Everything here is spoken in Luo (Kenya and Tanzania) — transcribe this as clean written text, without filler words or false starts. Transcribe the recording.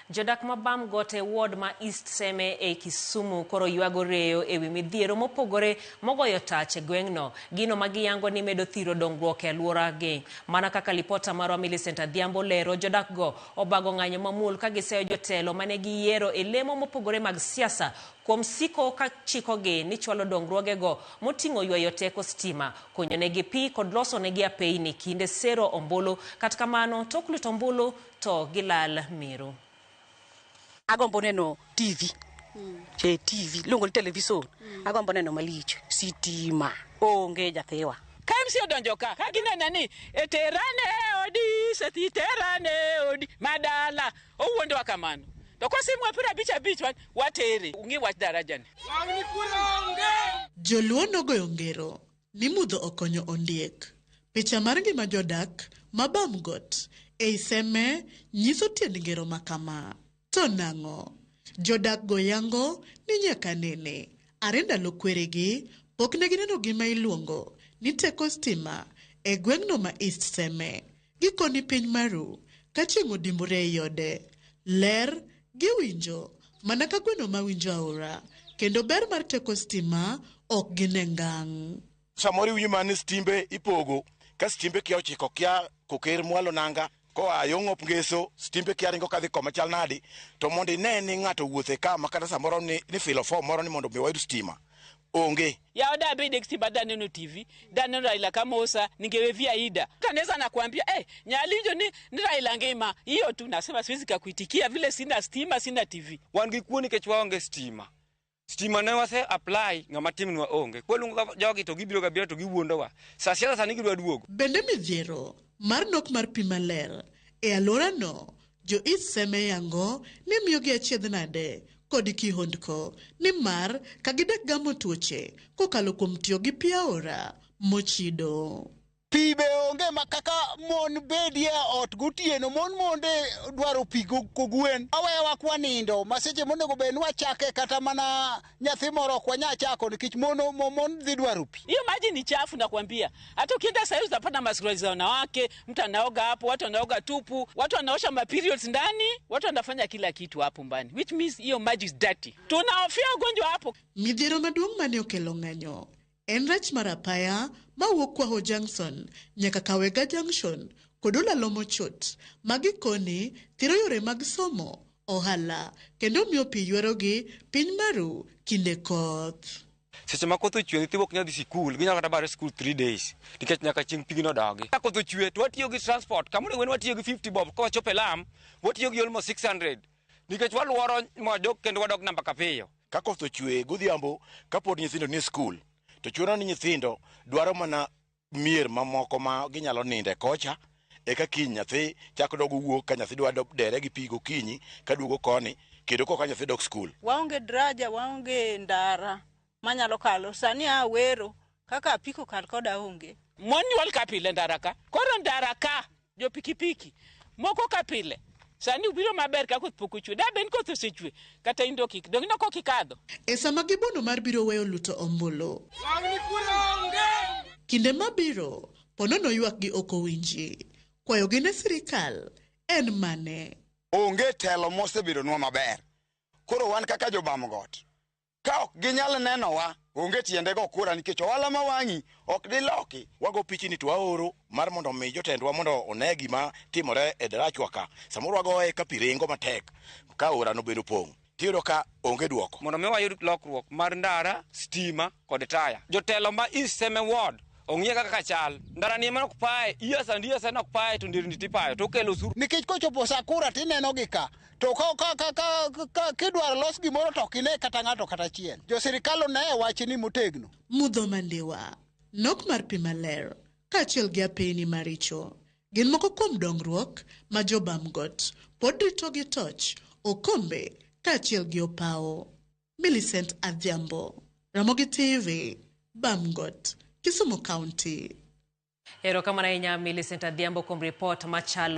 Jodak ma Bamgot e ward ma East Seme ei Kisumu koro ywago reyo ewi midhiero mopogore mogoyo tach e gweng'no. Gino ma giyango ni medo thiro dongruok e aluora gi. Mana kaka lipota marwa Millicent Adhiambo lero, jodak go obago ng'anyo mamuol ka giseyo jotelo mane giyiero e lemo mopogore mag siasa kuom siko ka chikogi ni chwalo dongruogego moting'o ywayo teko stima, kunyonegi pi kod losonegi apeyni kinde sero ombulu. Kata kamano, tok luto ombulu to gilal miru. Agombo neno TV. E TV, iluongo ni television. Agombo neno malich. Sitima onge jathiwa. Ka MC odonjo ka, ka ginena ni e terane odi, sethi terane odi, madala, owuondowa kamano. To kosimwa 55 watere, ung'i wach daraja ni. Joluo nogoyo ngero ni mudho okonyo ondiek. Picha mar ngima jodak ma Bamgot ei Seme nyiso tiend ngero ma kama. To nang'o? Jodak go yango ni nyaka nene, are ndalo kweregi pok ne gineno gima iluongo ni teko stima e gweng'no ma East Seme. Gikoni piny maru ka chieng' odimbore ei ode. Ler giwinjo mana ka gweno mawinjo aora kendo ber mar teko stima ok gine ngang'. Samoro iwinjo mana ni stimbe ipogo ka stimbe kia ochiko kia koker mwalo nanga koa yo ng'op ngeso stimbe kia ringo kadhi koma chal nadi to mondo ine ni ng'ato wuothe ka ma kata samoro ni, ni filo fom moro ni mondo mi wayud stima onge. Yao da bede stima da neno TV, da neno Raila Kamosa, ningewevia Ida. Kanaweza nakwambia eh, Nyalinjo ni Raila ngima. Hiyo tu nasema siwezi kakuitikia vile sina stima, sina TV. Wan gi kuo nikech waonge stima. Stima ne wase apply ng'ama timnwa onge. Kwaluongo jogi to gibiro gabira to giwuondowa. Sa siasa sani gidwa duogo. Bende midhiero mar nok mar pi maler e alworano jo East Seme yango ni miyogi achiedh nade kod kihondko nimar ka gidek gamo tuoche kokalo kuom tiyo gi pi aora mochido. Pi be onge ma kaka mon bedie ot gotieno, mon monde dwaro pi kogwen. Awewa kwanindo ma seche monego bed ni wachake kata mana nyathi moro ok wanyal chako nikech mon, mon dhi dwaro pi. Hiyo maji ni chafu nakwambia. Hata ukienda sasa hivi utapata masuruali za wanawake, mtu anaoga hapo, watu wanaoga tupu, watu wanaosha ma periods ndani, watu wanafanya kila kitu hapo ndani, which means hiyo maji is dirty. Tunahofia ugonjwa hapo. Midhiero maduong' mane okelo ng'anyo en rach mar apaya mawuok Kwaho Junction nyaka Kawega Junction kod olalo mochot ma gikone thiro yore mag somo, ohala kendo miyo pi ywerogi piny maru kinde koth. Seche ma koth ochwe nyithiwa ok nyal dhi sikul, ginyalo kata bare sikul 3 days nikech nyaka chieng' pigno dogi. Ka koth ochwe to watiyo gi transport, kama onego bed ni watiyo gi 50 bob ka wachopo e lam, watiyo gi almost 600 nikech waluoro mwadok kendo wadok namba kapiyo. Ka koth ochwe godhiambo kapod nyithindo nie skul to chuno ni nyithindo dwaro mana mier mamoko ma ginyalo ninde kocha eka kiny nyathi chako dog wuok ka nyathi dwa dere gi pi gokinyi kaduogo koni kendo koka nyathi dok skul. Waonge daraja, waonge ndara manyalo kalo. Sani a wero kaka apiko kal koda onge. Mon nyuol ka pile ndara ka. Koro ndara ka jo pikipiki moko ka pile. Sani ubiro maber ka koth pok ochwe. Da ben koth osechwe kata in dok dong ineno kok ikadho. E sama gibono mar biro weyo luto ombulu. Kinde mabiro, ponono ywakgi ok owinji. Kwayogi ne sirikal en mane? Onge telo mosebedonwa maber. Koro wan kaka jobamgot, ka ok ginyal nenowa, onge tiende go kura nikech ohala ma wang'i ok diloki. Wago pichni to waoro mar mondo mi jotendwa mondo one gima timore e darachwa ka. Samoro wagoye ka pi ringo matek ka aorano bende opong'. Tiyudo ka onge duoko. Mondo mi wayud lokruok mar ndara, stima kod taya. Jotelo ma East Seme Ward ong'iye kaka chal. Ndara ni ema ok paye, years and years en ok paye to nderni tipayo to okelo osuru. Nikech kochopo sa kura tineno gi ka, to ka, ka, ka, ka, ka kidwaro los gimoro to ok ine kata ng'ato kata achiel. Jo sirikal one wachni motegno. Mudho mandiwa, nok mar pi maler, kaachiel gi apeyni maricho gin moko kuom dongruok ma jobamgot pod rito gi toch, okombe kaachiel gi opawo. Millicent Adhiambo, Ramogi TV, Bamgot, Kisumu County. Erokamano ahinya Millicent Adhiambo kuom ripot machalo